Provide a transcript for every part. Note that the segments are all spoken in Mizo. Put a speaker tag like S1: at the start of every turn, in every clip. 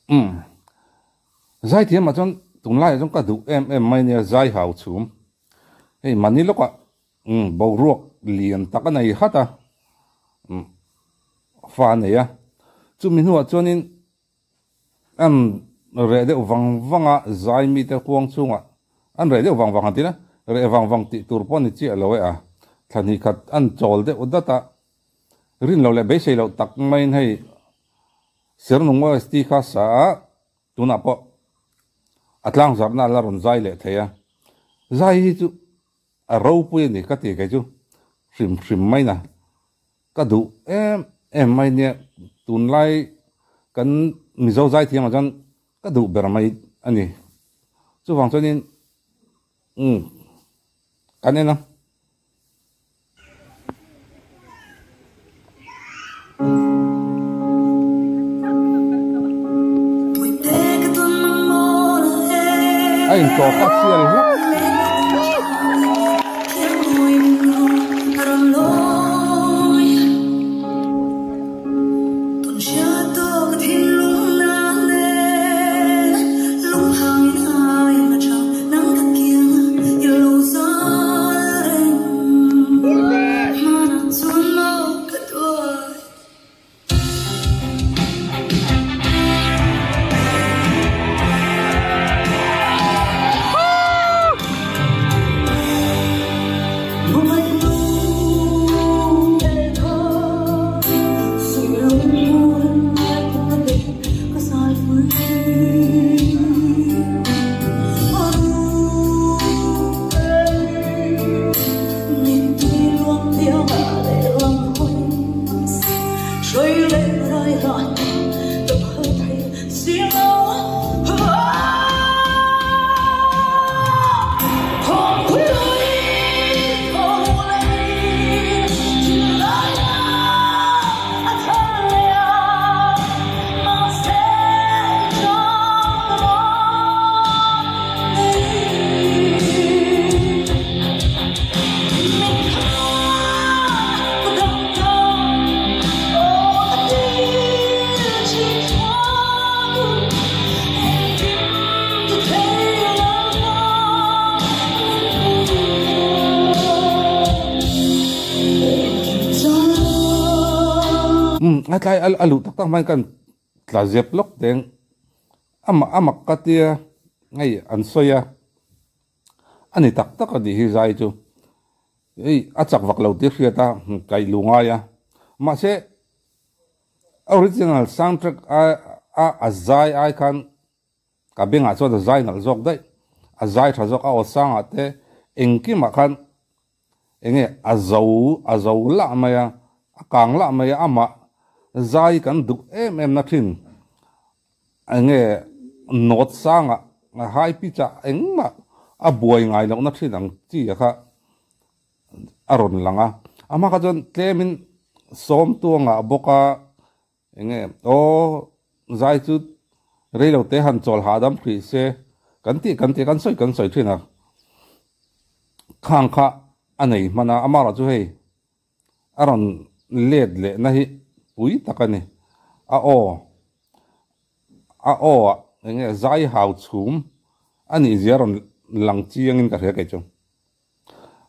S1: Umm. Zaithiam ah chuan tunlaiah chuan ka duh em em mai nia zai hau chhum. Hei mahni lawkah umm boruak lian tak a nei hat a, umm fa a nei a. Chumi hnuah chuanin an reh deuh vang vang a, zai mite huang chhungah an reh deuh vang vang han ti la, reh vang vang tih tur pawh a ni chiah lo e a. Thla hnih khat an chawl deuh dat a, rin loh leh beisei loh tak maiin hei Sernung OST kha sa a, tunah pawh a tlangzarhna a la rawn zai leh thei a. Zai hi chu a ropui a ni ka ti kei chu hrim hrim mai na. Ka duh em em mai nia tunlai kan Mizo zaithiamah chuan ka duh ber mai a ni. Chuvang chuanin umm kan en a. A intawp a sial hlak. A tlai a luh tak tak hmain kan tla zep lawk teng amah a mak ka tia hei an sawi a a ni tak tak a nih hi zai chu hei a chak vak lo tih hriat a kaih luh ngai a mahse original soundtrack a a zai ai khan Ka bengah chuan a zai nalh zawk daih, a zai tha zawk a aw sangah te engkimah khan enge a zo a zo lah mai a, a kang lah mai a, amah zai kan duh em em na thin enge nawt sangah high pitch ah engmah a buai ngai lohna thin ang chi a kha a rawn lang a, amah kha chuan tlemin sawmtuangah bawk a. Enge aw zai chu reilo te han chawl hahdam hrih se kan tih kan tih kan sawi kan sawi thin a, khang kha a nei hman a, amaherawh chu hei a rawn let leh na hi pui tak a ni, a aw a aw ah enge zai hau chhum a nih zia rawn lang chiang in ka hria kei chu.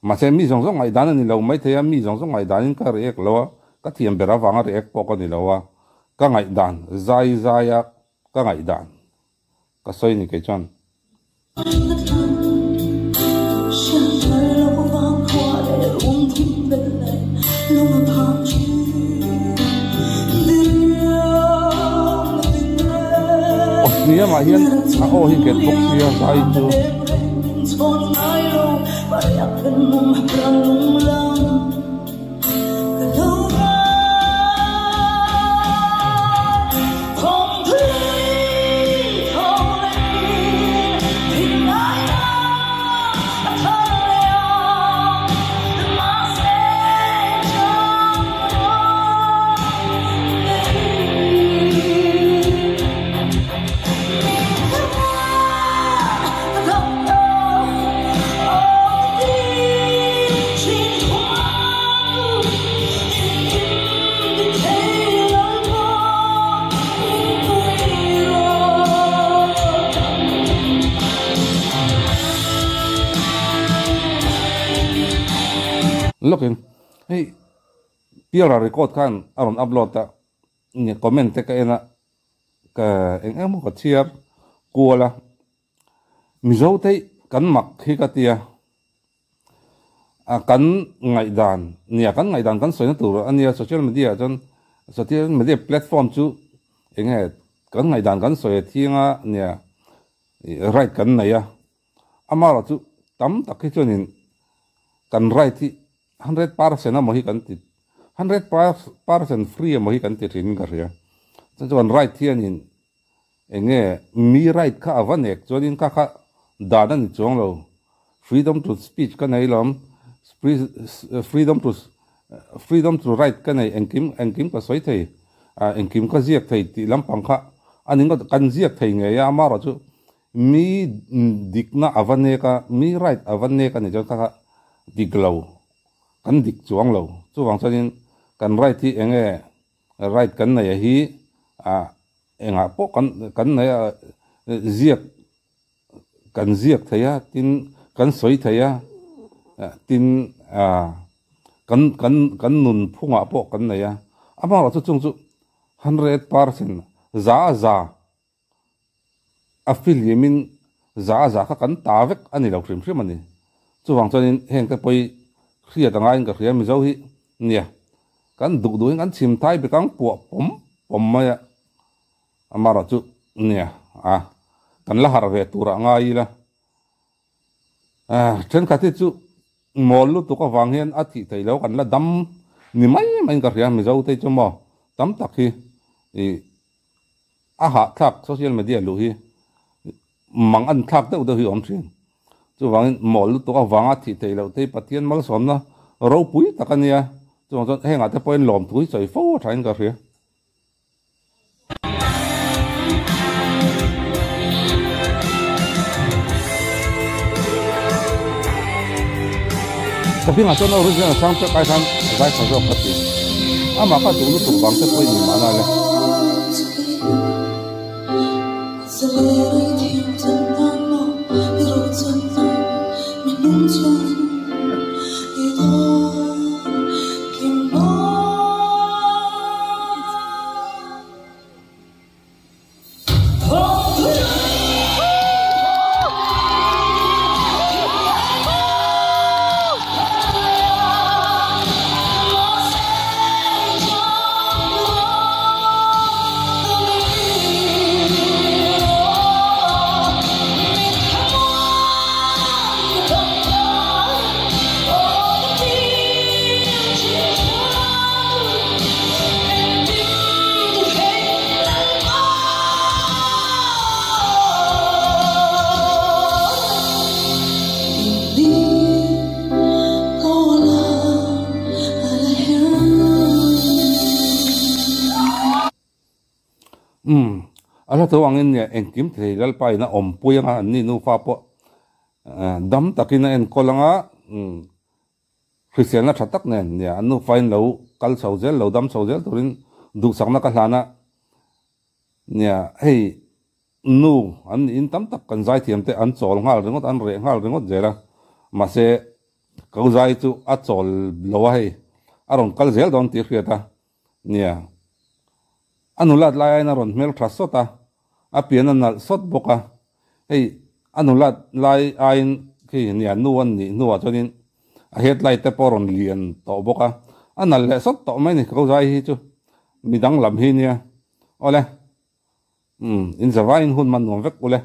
S1: Mahse, mi zawng zawng ngaihdan a ni lo maithei a, mi zawng zawng ngaihdanin ka react lo a, ka thiam ber avanga react pawh ka ni lo a, ka ngaihdan zai zaia ka ngaihdan ka sawi ni kei chuan. Aw hniamah hian a aw hi nghet bawk sia zai chu. lawkin hei Piara record khan a rawn upload a nia comment te ka en a ka eng eng maw ka chhiar kual a Mizo te kan mak hi ka tia a kan ngaihdan nia kan ngaihdan kan sawina tur a nia social media ah chuan social media platform chu eng nge kan ngaihdan kan sawi a thiang a nia right kan nei a amaherawh chu tam tak hi chuanin kan right hi 100% emaw hi kan ti 100% free emaw hi kan ti thin in ka hria chuan chuan right hianin eng nge mi right kha a va nek chuanin kha kha dan a ni chuang lo freedom to speech ka nei lawm freedom to freedom to right ka nei engkim engkim ka sawi thei engkim ka ziak thei tih lampang kha a ni ngawt kan ziak thei ngei a amaherawh chu Mi dikna a va nek a, mi right a va nek a nih chuan kha kha dik lo, kan dik chuang lo. Chuvang chuanin kan right hi eng nge right kan nei a hi ah engah pawh kan kan nei a ziak kan ziak thei a tin kan sawi thei a tin ah kan kan kan nun phungah pawh kan nei a. Amaherawhchu chung chu 100% za a za A fihlimin za a za kha kan ta vek a ni lo hrim hrim a ni. Chuvang chuanin heng te pawh hi hriat a ngaiin ka hria Mizo hi nia kan duh duhin kan chhim thai bekang puah pawm pawm mai a, amaherawh chu nia a kan la harh ve turah ngai ila. Thenkhat hi chu mawl lutuk avang hian a thih theih loh kan la dam ni mai maiin ka hria Mizo te chu maw tam tak hi ih a hahthlak social media luh hi mang an thlak deuh deuh hi awm thin. Chuvangin mawl lutuk avanga thih theih loh te hi Pathian malsawmna ropui tak a nia. Chuvang chuan hengah te pawhin lawmthu hi sawi fo a thain ka hria. Ka hmingah chuan original soundtrack ai khan zai tha zawk ka ti. Amah kha duh lutuk vang te pawhin ni mahna le. Umm, a hla tho angin nia engkim thei Lalpa in a awmpui anga an ni nufa pawh dam takin a enkawl anga umm Hriselna tha tak nen nia an nufain lo kal chho zel lo dam chho zel turin duhsakna ka hlan a nia hei nu an niin tam tak kan zaithiam te an chawl nghal ringawt an reh nghal ringawt zel a mahse ko zai chu a chawl lo a hei a rawn kal zel dawn tih hriat a nia a nulat lai aiin a rawn hmel tha sawt a a pian a nalh sawt bawk a Hei a nulat lai aiin khi nia nu an nih hnuah chuanin a headlight te pawh a rawn lian tawh bawk a, a nalh leh sawt tawh mai a ni ko zai hi chu midang lam hi nia. Awle, umm in zavaiin hun man nuam vek ule.